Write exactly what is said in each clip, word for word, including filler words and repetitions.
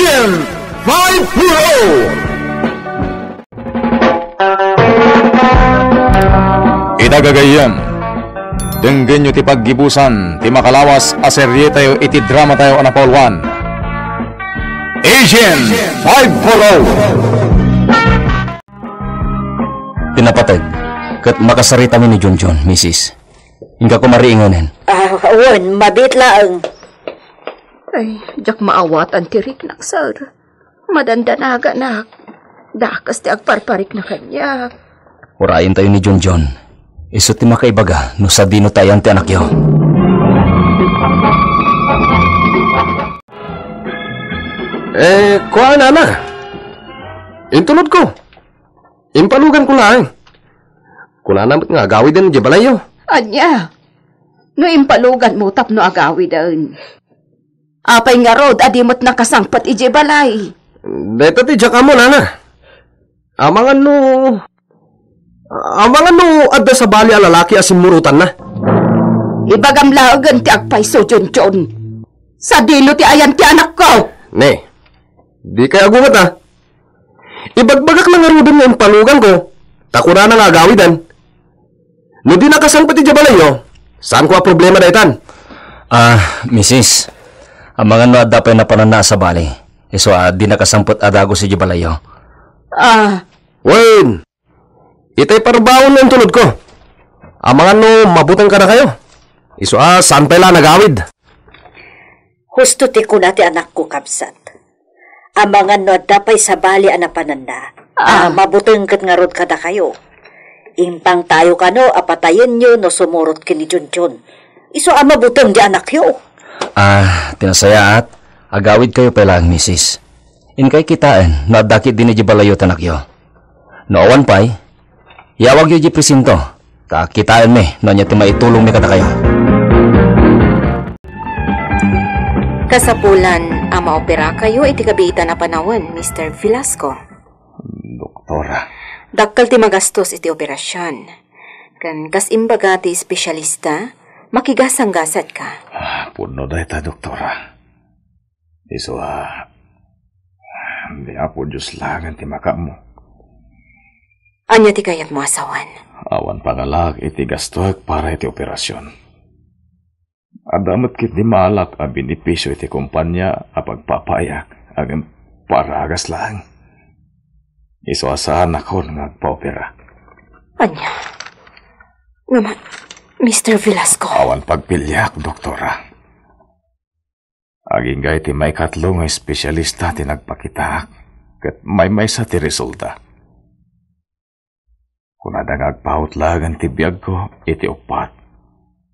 Five Pro! Ita gagayyem, denggenyo ti paggibusan ti makalawas a serietayo iti dramatayo a napauluan, Agent five four oh. Pinapateg, ket makasaritami ni Junjun, misis. Inka kumariingenen. Ah, wen, mabiit laeng. Ay, diak maawatan ti riknak, sir. Madandanaganak. Dakes ti agparparikna kaniak. Urayentayo ni Junjun. Isu ti makaibaga no sadino ti ayan ti anakyo. Eh, kuana, nana. Intulodko. Impaluganko laeng. Kunana met nga agawiden idiay balayyo. Ania? No impaluganmo tapno agawiden, apay ngarud a di met nakasangpet idiay balay? Dayta ti diak ammo, nana. Amangan no, amangan no adda sabali a lalaki a simmurotanna. Ibagam laengen ti agpayso, Junjun. Sadino ti ayan ti anakko? Ne, dikay agunget, a. Ibagbagak la ngaruden nga impaluganko, ta kunana nga agawiden. No di nakasangpet idiay balayyo, saanko a problema daytan. Ah, misis, amangan no adda pay napananna a sabali. Isu a di nakasangpet a dagus idiay balayyo. Ah. Wen, itay parbaon nga intulodko. Amangan no mabuteng kadakayo. Isu a saan pay la nagawid. Husto ti kuna ti anakko, kabsat. Amangan no adda pay sabali a napananna, ah, mabuteng ket ngarud kadakayo. Impangtayo kano a patayenyo no sumurot ken ni Junjun. Isu a mabuteng ti anakyo. Ah, ti nasayaat, agawidkayo pay laeng, misis. Inkay kitaen no adda ketdi idiay balayyo ti anakyo. No awan pay, yawagyo idiay presinto, ta kitaenmi no ania ti maitulongmi kadakayo. Kasapulan a maoperakayo iti kabiitan a panawen, Mister Velasco. Doktora. Dakkel ti magastos iti operasion. Ken kas imbaga ti espesyalista, makigasanggasatka. Ah, pudno dayta, doktora. Isu a, ni Apo Dios laengen ti makaammo. Ania ti kayatmo a sawen? Awan pangalaak iti gastoek para iti operasion. Adda met ketdi maalak a benepisio iti kompania a pagpapaayak ngem paragas laeng. Isu a saanakon nga agpaopera. Ania? Ngem, Mister Velasco. Awan pagpiliak, doktora. Agingga iti maikatlo nga espesyalista ti nagpakitaak, ket maymaysa ti resulta. Kunada nga agpawut laengen ti biagko iti uppat,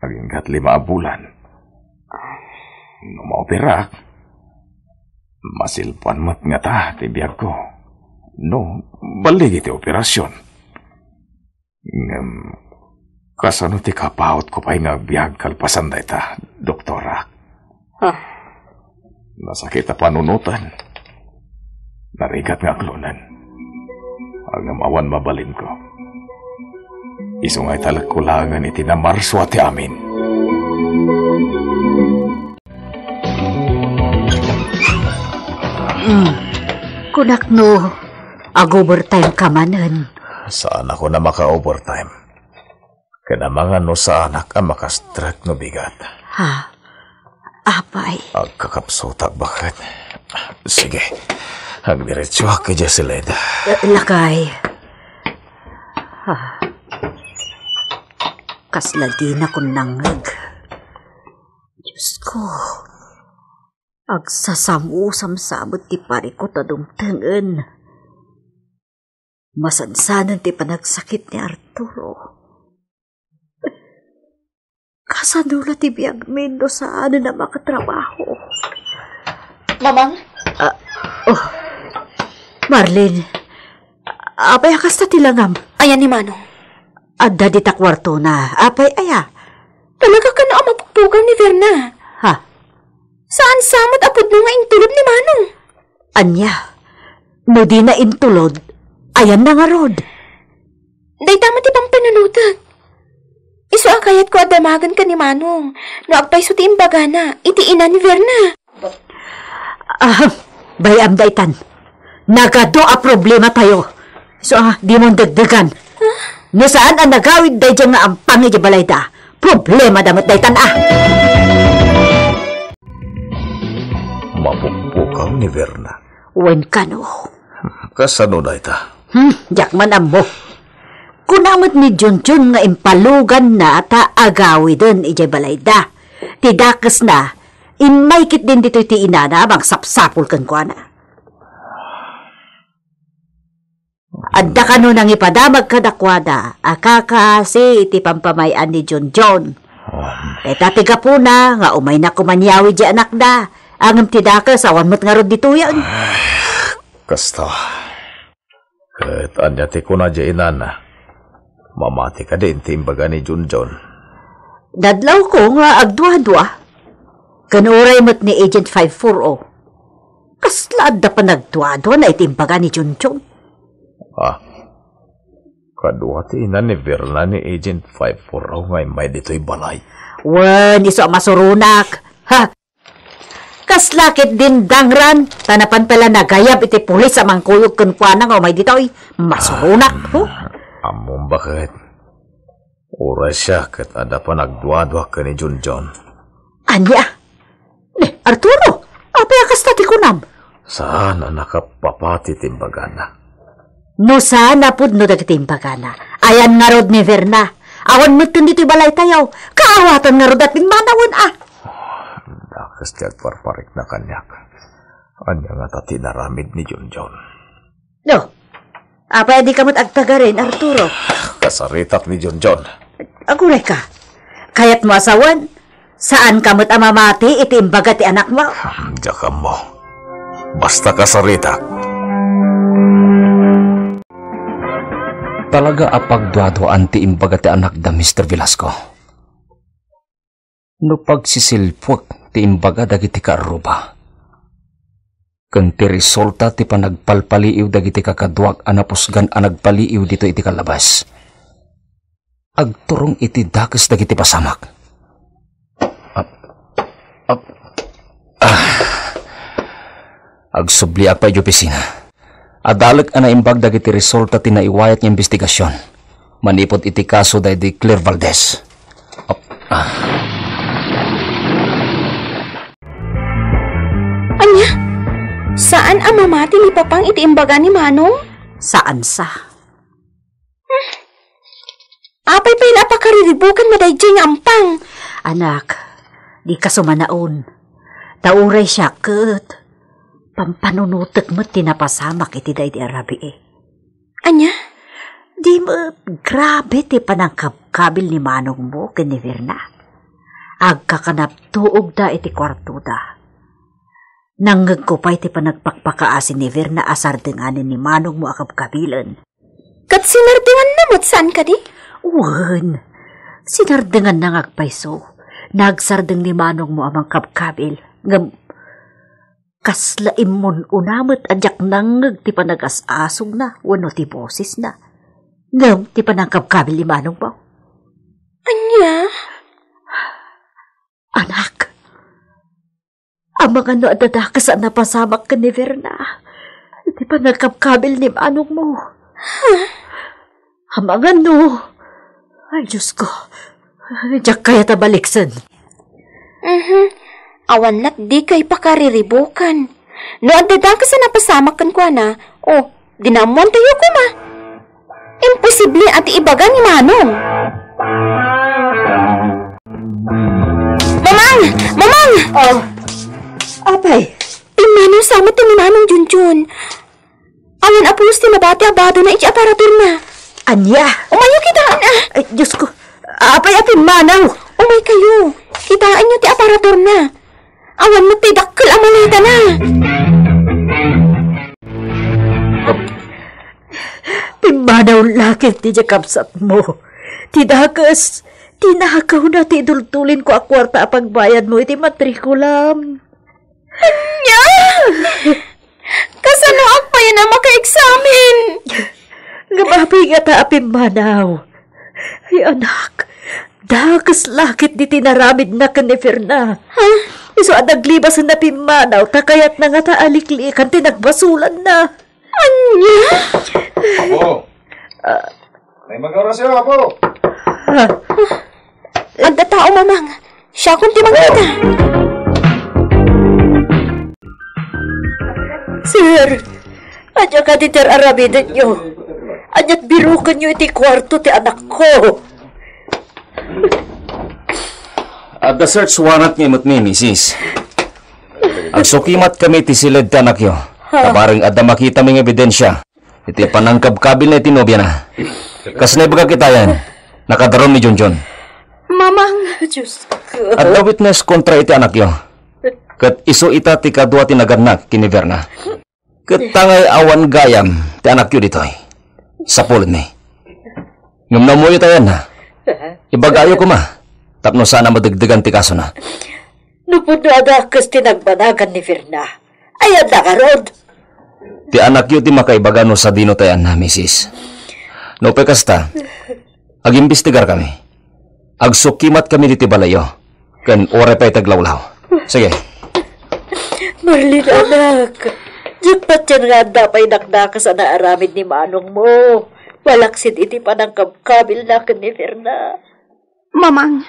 agingga lima a bulan. No maoperak, masilpuan met ngata ti biagko. No, balligi ti operasion. Ngem, kasano ti kapawutko pay nga agbiag kalpasan dayta, doktora? Ah. Nasakit a panunoten. Narigat nga aklonen. Ngem awan mabalinko. Isu nga italekko laengen iti namarso a ti amin. Mm. Kunak no, ag-overtime ka manen. Saanakon a maka-overtime. Ken amangan no saanak a makastrek no bigat. Ha? Apay? Agkakapsutak baket. Sige. Agdiretsuak idiay siled. Eh, lakay. Ha? Kasla dinakon nangngeg. Diosko. Agsasamusamsamet ti parikut a dumtengen. Masansanen ti panagsakit ni Arturo. Kasano la ti biagmi no saanen a makatrabaho? Mamang? Ah, oh. Marlene, apay a kasta ti langam? Ayan ni Manong. Adda dita kuartona. Apay aya? Talaga kano a mapukpukan ni Verna? Ha? Saan sa met a pudno nga intulod ni Manong? Ania? No dina intulod, ayanna ngarud? Dayta met ti pampanunotek. Isu a kayatko a damagen ken ni Manong no agpayso ti imbagana iti ina ni Verna. Ah, Bay-am daytan. Nagadu a problematayo. So, ah, dimon dagdagan. No saan a nagawid daydiay nga ampang iti balayda, problemada met daytan, ah. Mapukpukaw ni Verna. Wen kano. Kasano dayta? Hmm, diak man ammo. Kuna met ni Junjun nga impaluganna ta agawiden idiay balayda. Ti dakesna, immay ketdin ditoy ti inana a mangsapsapul kenkuana. Adda kano nangipadamag kadakuada a kakaasi iti pampamay-an ni Junjun. Dayta ti gapuna nga umayna koman yawi diay anakda, ngem ti dakes awan met ngarud ditoyen. Kasta. Ket ania ti kuna diay inana? Mamati kadi ti imbaga ni Junjun? Nadlawko nga agduadua. Ken uray met ni Agent five four oh. Kasla adda panagduaduana iti imbaga ni Junjun? Ah, kadua ti ina ni Verna ni Agent five four oh nga immay ditoy balay. Wen, isu a masuronak. Ha? Kasla ketdin dangran, ta napan pay la nagayab iti pulis a mangkuyog kenkuana nga umay ditoy. Masuronak, huh? Ammom baket. Uray siak ket adda panagduadua ken ni Junjun. Ania? Ne, Arturo, apay a kasta ti kunam? Saan a nakapapati ti imbagana. No saan a pudno dagiti imbagana, ayan ngarud ni Verna. Awan metten ditoy balaytayo. Kaawatan ngarud a pimmanawen, ah. Dakes ti agparparikna kaniak. Ania ngata ti inaramid ni Junjun? No, apay a dika met agtagarin, Arturo? Kasaritak ni Junjun. Aguray ka. Kayatmo a sawen, saan ka met a mamati iti imbaga ti anakmo? Diak ammo. Basta kasaritak. Talaga a pagduaduaan ti imbaga ti anakda, Mister Velasco. No pagsisilpuek ti imbaga dagiti kaarruba, ken ti resulta ti panagpalpaliiw dagiti kakaduak a napusgan a nagpaliiw ditoy iti kallabas, agturong iti dakes dagiti pasamak. Ap-, ap-, ah. Agsubliak pay idiay opisina. Adalek a naimbag dagiti resulta ti naiwayat nga imbestigasion manipud iti kaso daydi Claire Valdez. Ap-, ah. Ania? Saan a mamati ni Papang iti imbaga ni Manong? Saan sa? Apay pay la a pakariribukanna daydiay nga ampang? Anak, dika sumanaon. Ta uray siak ket pampanunotek met ti napasamak iti daydi a rabii. Ania? Di met grabe ti panangkabkabil ni manongmo ken ni Verna. Agkakanaptuogda iti kuartoda. Nangngegko pay ti panagpakpakaasi ni Verna a sardenganen ni manongmo a kabkabilen. Ket sinardenganna met, saan kadi? Wen, sinardenganna nga agpayso. Nagsardeng ni manongmo a mangkabkabil. Ngem, kasla immun-una met a diak nangngeg ti panagas-asugna wenno ti bosesna. Ngem, ti panangkabkabil ni manongmo. Ania? Anak, amangan no adda dakes a napasamak ken ni Verna iti panangkabkabil ni manongmo. Amangan no. Ay, Diyos ko. Diak kayat a baliksen. Mhm. Awan lat dikay pakariribukan. No adda dakes a napasamak kenkuana, o, dinammuantayo koma. Imposible a ti ibaga ni Manong. Mamang! Mamang! Oh, apay? Pimmanaw sa met ni Manong Junjun. Awan a pulos ti nabati a badona iti aparaturna. Ania? Umayo kitaen, ah! Ay, Diyos ko. Apay a pimmanaw? Umaykayo. Kitaenyo ti aparaturna. Awan met ti dakkel a maletana. Pimmanaw la ket ti diay kabsatmo. Ti dakes, tinakawna ti idultulinko a kuarta a pagbayadmo iti matrikulam. Ania? Kasanoak payen a makaeksamen? Ngem apay ngata a pimmanaw? Ay, anak, Dakes la ketdi ti inaramidna ken ni Ferna. Ha? Isu a naglibasen a pimmanaw, ta kayatna ngata a liklikan ti nagbasolanna. Ania? Apo! Ah. May mag-orasyo, Apo! Ah. Adda tao, Mamang. Siakon ti mangita. Sir, ania kadi ti ar-aramidenyo? Ania't birukenyo iti kuarto ti anakko? Adda search warrant nga imutmi, misis. Agsukimat kami iti siled ti anakyo. Ha? Kabareng adda makitami nga ebidensia iti panangkabkabilna iti nobiana. Kas naibagak itayan, nakadaron ni Junjun. Mamang, Diyos ko. Adda witness kontra iti anakyo. Ket isu ita ti kadua ti nagannak ken ni Ferna. Ket tangay awan gayam ti anakyo ditoy. Sapulenmi. Ngem no ammoyo tayan, ha? Ibagayo koma, tapno saan a madegdegan ti kasona. Nupudno a dakes ti nagbanagan ni Ferna. Ay, adda ngarud. Ti anakyo ti makaibaga no sadino tayan, ha, misis. No pay kasta, agimbestigar kami. Agsukimat kami ditoy balayyo. Ken uray pay ti aglawlaw. Sige. Marlene, anak. Diak patienna nga adda pay dakdakes a naaramid ni manongmo. Malaksid iti panangkabkabilna ken ni Ferna. Mamang,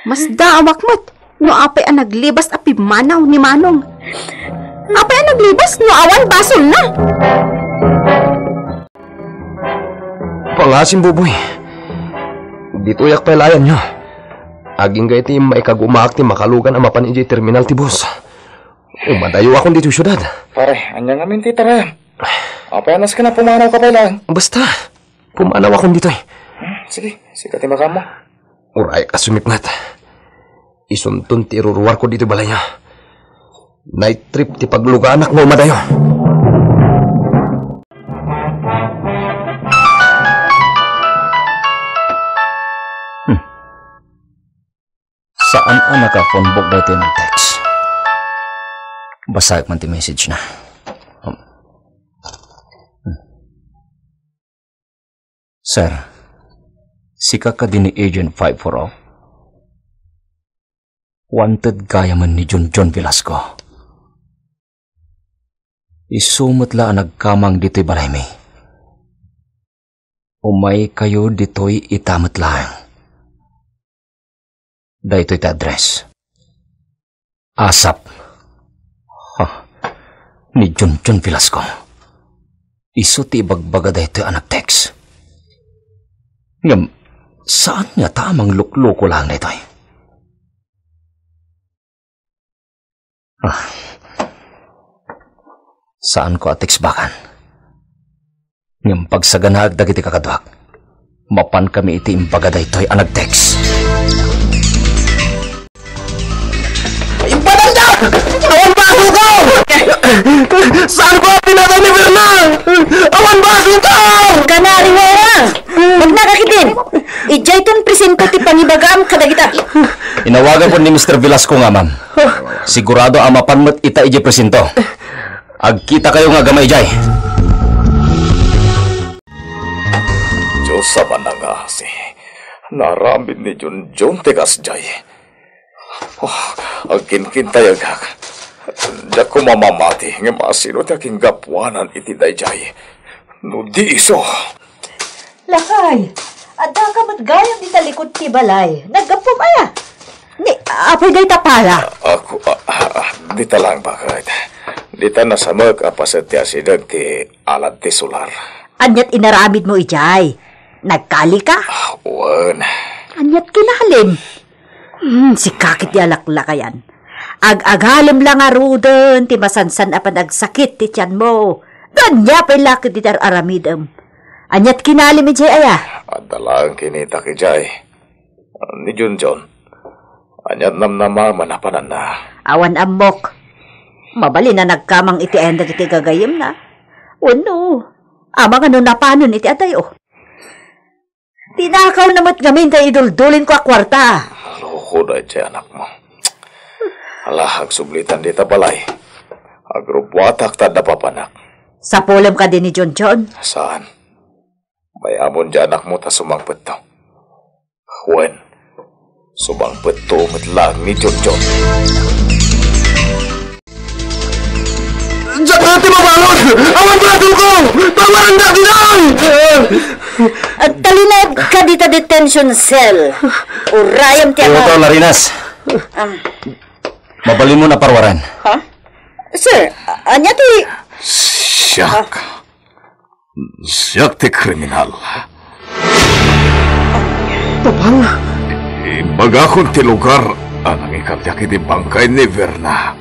masdaawak met no apay a naglibas a pimmanaw ni Manong. Apay a naglibas no awan basolna? Pangasim, Buboy. Ditoyak pay la ayanyo. Agingga iti immaikagumaak ti makalugan a mapan idiay terminal ti bus. Umadayoakon ditoy siudad. Pare, ania ngamin ti tarayam? Apay a nasken a pumanawka pay laeng? Basta, pumanawakon ditoy. Hmm, sige, sika ti makaammo. Uray a sumipnget. Isunton ti iruruarko ditoy balayyo. Night trip ti pagluganak nga umadayo. Hmm. Saan a nakakonbok daytoy nag-text. Basaek man ti message na. Hmm. Hmm. Sir, sika kadi ni Agent five four oh? Wanted gayamen ni Junjun Velasco. Isu met la a nagkamang ditoy balaymi. Umaykayo ditoy ita met laeng. Daytoy ti address. ASAP. Ha, ni Junjun Velasco. Isu ti ibagbaga daytoy a nag-text. Ngem, saan ngata a manglukloko laeng daytoy? Ah. Saanko a text baken. Ngem pagsaganaek dagiti kakaduak, mapankami iti imbaga daytoy a nag-text. Impadanda! Awan basolko! Saan ko a pinatay ni Fernan? Awan basolko! Kanari nga! Magnaka ketdin! Idiayton presento ti pangibagam kadagita. Inawagakon ni Mister Velasco nga amam. Sigurado a mapan met ita idiay presento. Agkitakayo nga agama idiay. Dios a manangasi, naaramid ni Junjun ti kasdiay. Oh, agkinkintayagak. Diak koma mamati, ngem asino ti akinggapuanan iti daydiay? No di isu. Lakay, addaka met gayam dita likud ti balay. Naggappum aya? Ni, apay dayta pala? Ako, ah, ah, ah, dita lang baket. Dita nasamek a paset ti asideg ti alad ti solar. Aniat inaramidmo idiay? Nagkalika? Ah, wen. Aniat kinalim? Hmm, sika ketdi a laklakayan. Ag-agalem la ngaruden ti masansan a panagsakit ti tianmo. Ania pay la ketdi ti ar-aramidem? Aniat kinalim idiay aya? Adda laeng kinitak idiay. Ni Junjun, aniat namnama a manapananna? Awan ammok. Mabalin a nagkamang iti ayan dagiti gagayyemna. Wenno, amangan no napanen iti adayo. Tinakawna met ngamin ti iduldulinko a kuarta. Loko daydiay anakmo. Ala, agsublitan dita balay. Agrubbuatak ta adda papanak. Sapulem kadi ni Junjun? Saan? Mayamon diay anakmo ta sumangpetto. Wen, Subangpetto met laeng ni Junjun. Diak ti mabalud! Awan balato ko! Tawaran na dinan! Agtalinaed ka dita detention cell. Urayem ti Ito, ama. Larinas. Ah. Mabalinmo a parwaran. Ha? Sir, a-, ania ti Siak. Siak ti kriminal. Papang? Imbagakon ti lugar a nangikadiak iti bangkay ni Verna.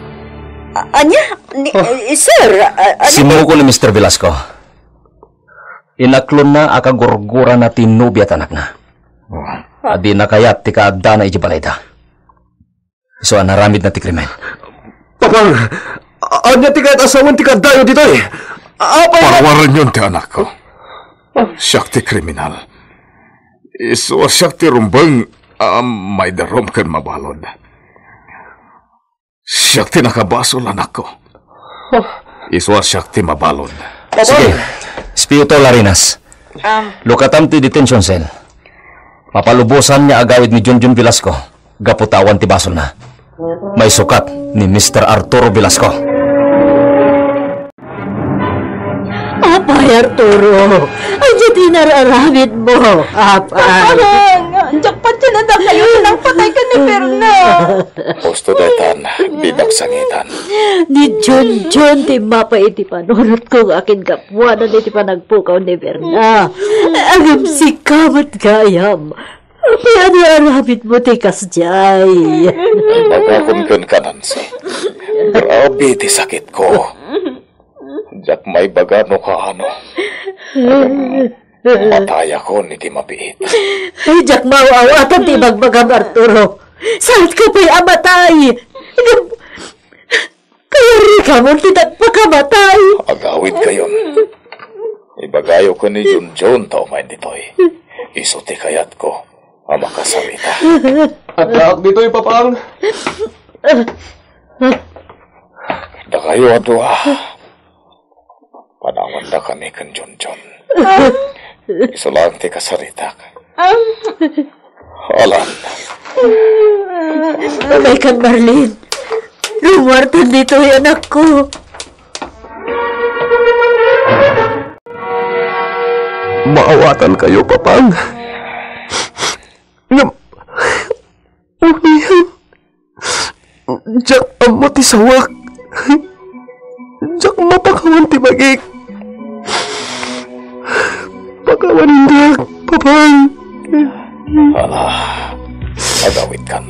A-, ania? Ni, eh, sir, a-, ania ti Simmukon ni Mister Velasco. Inaklonna a kagurgurana ti nobia ti anakna. Ah. A dina kayat ti kaaddana idiay balayda. Isu a naramidna ti krimen. Papang, ania ti kayat a sawen ti kaaddayo ditoy? Apay? Parwaranyon ti anakko. Siak ti kriminal. Isu a siak ti rumbeng a maidarum ken mabalud. Siak ti nakabasol, anakko. Isu a siak ti mabalud. Sige, Espiritu Larinas. Ah. Lukatam ti detention cell. Mapalubosan nga agawid ni Junjun Velasco. Gapu ta awan ti basolna. Maisukat ni Mister Arturo Velasco. Apay, Arturo, ania ti inar-aramidmo? Apay. Parang, diak pati nadakayo, nangpatay ka ni Perna. Husto daytan, dinak sangitan. Ni Junjun ti mapa iti panunotko nga akin gapuanan iti panagpukaw ni Perna. Ngem sika met gayam. Apay a naaramidmo ti kasdiay? Imbagakon kenka, Nancy. Grabe ti sakitko. Diak maibaga no kaano. Matayakon iti mabiit. Ay, diak maaw-awatan ti ibagbagam, Arturo. Saatka pay a matay. Ngem, kayarikayon ti nagpakamatay. Agawidkayon. Ibagayo ken ni Junjun ta umay ditoy. Isu ti kayatko a makasarita. Addaak ditoy, Papang. Dakayo a dua. Panawandakami ken Junjun. Isu laeng ti kasaritak. Alan. Umaykan, Marlene. Rumuartan ditoy, anakko. Maawatankayo, Papang. Ngem, ulian. Diak ammo ti sawak. Diak mapakawan ti bagik. Pakawanen diak, Papang. Ah, agawidkan.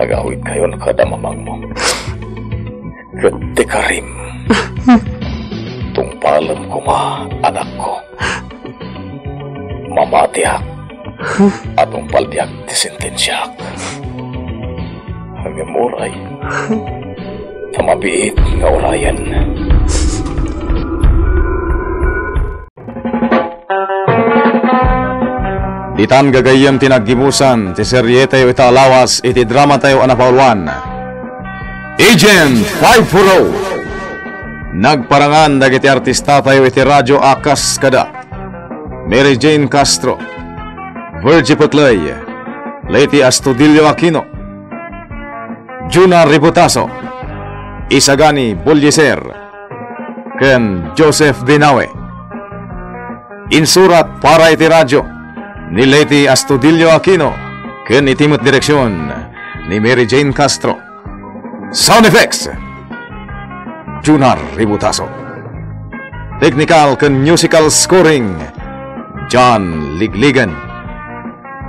Agawidkayon kada mamangmo. Ket ti karim. Tungpalem koma, anakko. Mamatiak. A tungpaldiak ti sentensiak. Ngem uray, ta mabiit nga urayen. Ditan gagayyem ti naggibusan ti serietayo ita a lawas iti dramatayo a napauluan, Agent five four oh. Nagparangan dagiti artistatayo iti radyo a kas kada Mary Jane Castro, Virgie Putley, Leti Astudillo Aquino, Juna Ributaso, Isagani Bolliser, ken Joseph Binawe. Insurat para iti radyo ni Leti Astudillo Aquino ken iti met direksion ni Mary Jane Castro. Sound effects, Junar Ributaso. Technical ken musical scoring, John Ligligan.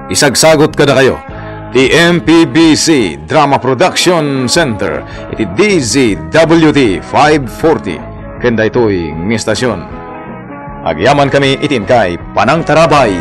Isagsagut kadakayo ti M P B C Drama Production Center iti D Z W T five forty ken daytoy nga estasion. Agyamankami iti inkay panangtarabay.